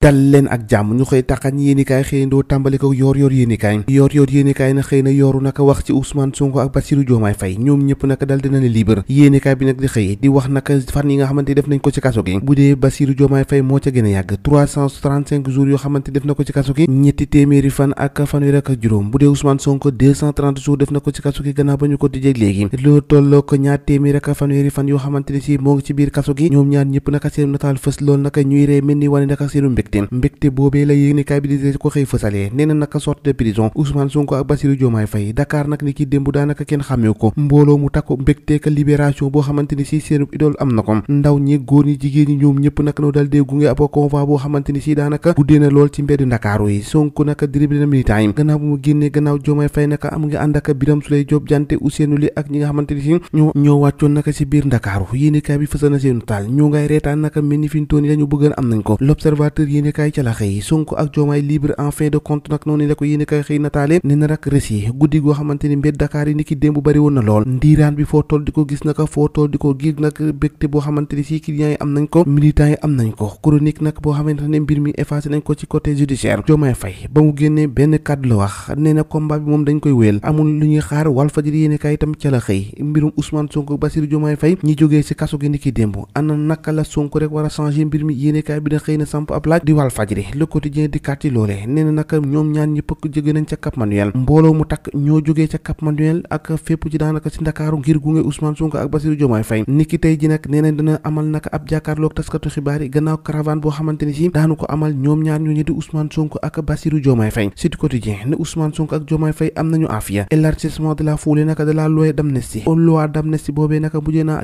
dal leen ak jàmm ñu xëy taxañ yéenikaay xëyandoo tàmbali ko yor yéenikaay yéenikaay na xëy na yooru naka wax ci Ousmane Sonko ak Bassirou Diomaye Faye ñoom ñëpp naka dal dina ne libre yéenikaay bi nag di xëy di wax naka fan yi nga xamante def nañ ko ci kaso gi bu dee Bassirou Diomaye Faye moo ca gën a yàgg 335 jours yoo xamante def na ko ci kaso gi ñetti téeméeri fan ak fanweer ak juróom bu dee Ousmane Sonko 230 jours def na ko ci kaso gi gannaaw ba ñu ko tijjee léegi loo tolloo ko ñaar téeméer ak fanweeri fan yoo xamante ne si moo ngi ci biir kaso gi ñoom ñaar ñëpp naka seen nataal fës lool naka ñuy ree mel ni wane naka seenu mbégte boobee la yéenekaay bi di ko xëy fësalee nee na naka sortie de prison Ousmane Sonko ak Bassirou Diomaye Faye Dakar nag ni ki démb daanaka kenn xamee ko mbooloo mu takku mbégte ka libération boo xamante ni si seenu idole am na ko ndaw ñi góor ñi jigéen ñi ñoom ñëpp nag noo dal dee gunge ab convoi boo xamante ni si daanaka guddee na lool ci mbeddu Ndakaaru yi Sonko naka dribble na militant yi gannaaw bu mu génnee gannaaw Diomaye Faye naka am nga ànd ak Birame Souleye Diop Dianté Ousseynou Ly ak ñi nga xamante ni si ñoo wàccoon naka si biir Ndakaaru yéenekaay bi fësal na seenu taal ñoo ngay reetaan naka mel ni fi ñu tooni lañu bëggoon am nañ ko l'observateur yéenekaay ca la xëy Sonko ak Diomaye libre en fin de compte nag noonu la ko yéenekaay xëy nataale ne na rak récit guddi goo xamante ni mbedd Dakar yi ni ki démb bari woon na lool ndiiraan bi foo toll di ko gis naka foo toll di ko gis nag bégte boo xamante ni si clients yi am nañ ko militants yi am nañ ko chronique nag boo xamante ne mbir mi effacé nañ ko ci côté judiciaire Diomaye Faye ba mu génnee benn kàddu la wax nee na combat bi moom dañ koy wéyal amul lu ñuy xaar Walfadjri yéenekaay itam ca la xëy mbirum Ousmane Sonko Bassirou Diomaye Faye ñi jógee ci kaso gi ni ki démb ana naka la Sonko rek war a changer mbir mi yéenekaay bi na xëy na samp ab laaj di Walfadjri Le Quotidien di kàtti loolee nee na naka ñoom ñaan ñëpp ko jóge nañ ca Cap Manuel mbooloo mu takk ñoo jógee ca Cap Manuel ak fépp ci daanaka ci Ndakaaru ngir gunge Ousmane Sonko ak Bassirou Diomaye Faye niki tey ji nag nee na dina amal naka ab jàkkaarloog taskatu xibaar yi gannaaw caravane boo xamante ni si daanu ko amal ñoom ñaar ñooñu di Ousmane Sonko ak Bassirou Diomaye Faye Sud Quotidien ne Ousmane Sonko ak Diomaye Faye am nañu afiya élargissement de la foulée naka de la loi d'amnistie boobee naka mujjee naa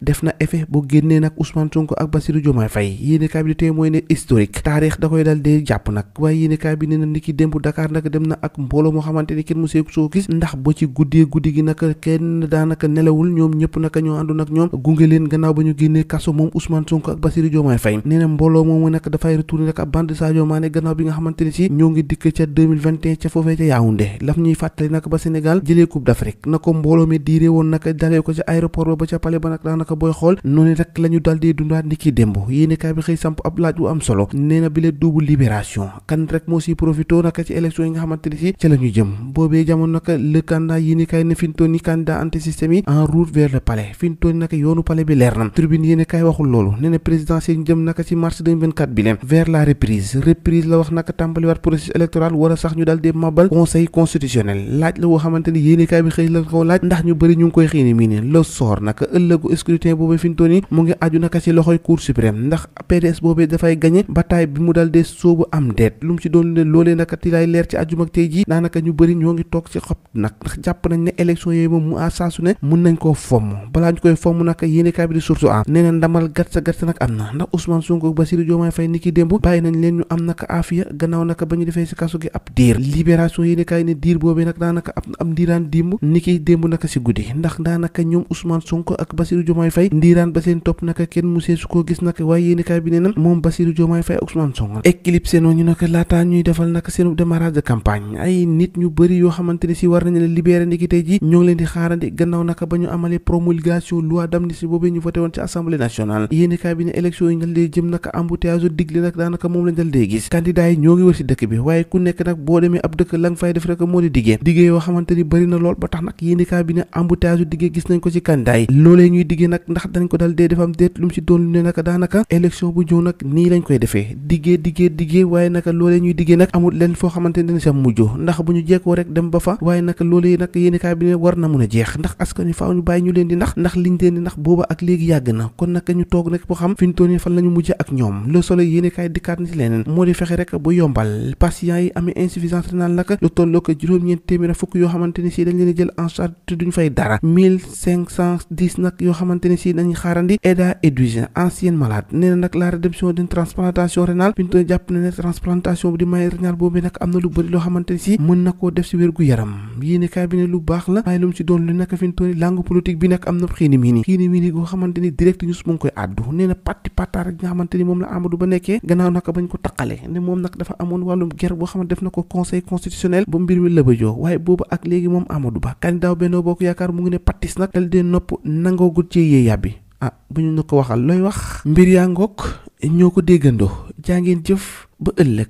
def na effet bu génnee nag Ousmane Sonko ak Bassirou Diomaye Faye yéenekaay bi tey mooy ne historique taarix da koy dal dee jàpp nag waaye yéenekaay bi nee na niki démb Dakar nag dem na ak mbooloo moo xamante ni kenn musee soo gis ndax ba ci guddi gi naka kenn daanaka nelawul ñoom ñëpp naka ñoo àndoon ak ñoom gunge leen gannaaw ba ñu génnee kaso moom Ousmane Sonko ak Bassirou Diomaye Faye nee na mbooloo moomu nag dafay retourné nag ab bande Sadio Mané gannaaw bi nga xamante ni si ñoo ngi dikk ca 2021 ca foofee ca Yaoundé laf ñuy fàttali nag ba Sénégal jëlee Coupe d'Afrique na ko mbooloo mi diiree woon naka dalee ko ca aéroport ba ca palais ba nag daanaka booy xool noonu rek la ñu dal di dundaat niki démb yéenekaay bi xëy samp ab laaj bu am solo nee na bi le double libération kan rek moo si profito naka ci élection yi nga xamante ni si ca la ñu jëm boobee jamono naka le candidat yéenekaay ne fintoon ni candidat anti système yi en route vers le palais fintoon naka yoonu palais bi leer na tribune yéenekaay waxul loolu nee na présidentielle jëm naka ci mars 2024 bi leen vers la reprise la wax naka tàmbaliwaat processus électoral war a sax ñu dal di mabal conseil constitutionnel laaj la woo xamante ni yéenekaay bi xëy la ko laaj ndax ñu bëri ñu ngi koy xiini mii ne le sort naka ëllëgu scrutin boobee fintoon yi mu ngi aju naka ci loxoy cour suprême ndax PDS boobee dafay gagné bataille bi mu dal dee soobu am deet lu mu ci doon ne loolee naka ti lay leer ci àjjuma ak tey ji daanaka ñu bëri ñoo ngi toog ci xob nag ndax jàpp nañ ne élection yooyu moom mu saasu ne mun nañ koo fomm balaa ñu koy fomm nag yéenekaay bi di source a nee na ndamal gatsa nag am na ndax Ousmane Sonko ak Bassirou Diomaye Faye ni ki démb bàyyi nañ leen ñu am naka afiya gannaaw naka ba ñu defee ci kaso gi ab diir libération yéenekaay ne diir boobee nag daanaka am ndiiraan dimb ni ki démb naka ci guddi ndax daanaka ñoom Ousmane Sonko ak Bassirou Diomaye Faye ndiiraan ba seen topp naka kenn musee su ko gis naka waaye yéenekaay bi nee na moom Bassirou Diomaye Faye ak Ousmane Sonko éclipsé noonu naka laataa ñuy defal naka seen démarrage de campagne ay nit ñu bëri yoo xamante ne si war nañu leen libéré ndiki tey ji ñoo ngi leen di xaarandi gannaaw naka ba ñu amalee promulgation loi d'amnistie boobee ñu voté woon ci assemblée nationale yéenekaay bi ne élection yi dal dee jëm naka embouteillage digle nag daanaka moom lañ dal dee gis candidat yi ñoo ngi wër si dëkk bi waaye ku nekk nag boo demee ab dëkk la nga fay def rek moo di diggee yoo xamante ni bëri na lool ba tax nag yéenekaay bi ne embouteillage diggee gis nañ ko ci candidat yi loolee ñuy diggee nag ndax dañ ko dal dee defam déet lu mu si doon lu ne naka daanaka élection bu ñëw nag nii lañ koy defee diggee waaye naka loolee ñuy diggee nag amul leen foo xamante ne sa mujj ndax bu ñu jekkoo rek dem ba fa waaye naka loolee nag yéenekaay bi ne war na mun a jeex ndax askan wi faaw ñu bàyyi ñu leen di ndax liñ leen di ndax booba ak léegi yàgg na kon naka ñu toog rek boo xam fi ñu toon fan la ñu mujj ak ñoom Le Soleil yéenekaay dikkaat na ci leneen moo di fexe rek bu yombal patients yi amee insuffisance rénale naka lu tolloo ko juróom-ñeent téeméer fukk yoo xamante ni si dañ leen jël en charge te duñ fay dara 1510 nag yoo xamante ni si dañuy xaarandi Aida Edwige ancienne malade nee na nag la rédemption d'une transplantation rénale fi ñu toon jàpp na ne transplantation bi di maye rénal boobu nag am na lu bëri loo xamante ni si mën na koo def si wér gu yaram yéenekaay bi ne lu baax la waaye lu mu si doon lu nekk fi ñu toon langue politique bi nag am na xiini miini goo xamante ni direct news mu ngi koy àddu nee na parti partaar ak nga xamante ni moom la Amadou Ba nekkee gannaaw naka bañ ko taqale ne moom nag dafa amoon wàllum guerre boo xamante def na ko conseil constitutionnel ba mbir mi lëbëjoo waaye boobu ak léegi moom Amadou Ba candidat Benno Bokk Yaakaar mu ngi ne pattis nag dal dee nopp nangoogul ci yee yàbbi bu ñu ko waxal looy wax mbir yaa ngoog ñoo ko déggandoo jaa ngeen jëf ba ëllëg.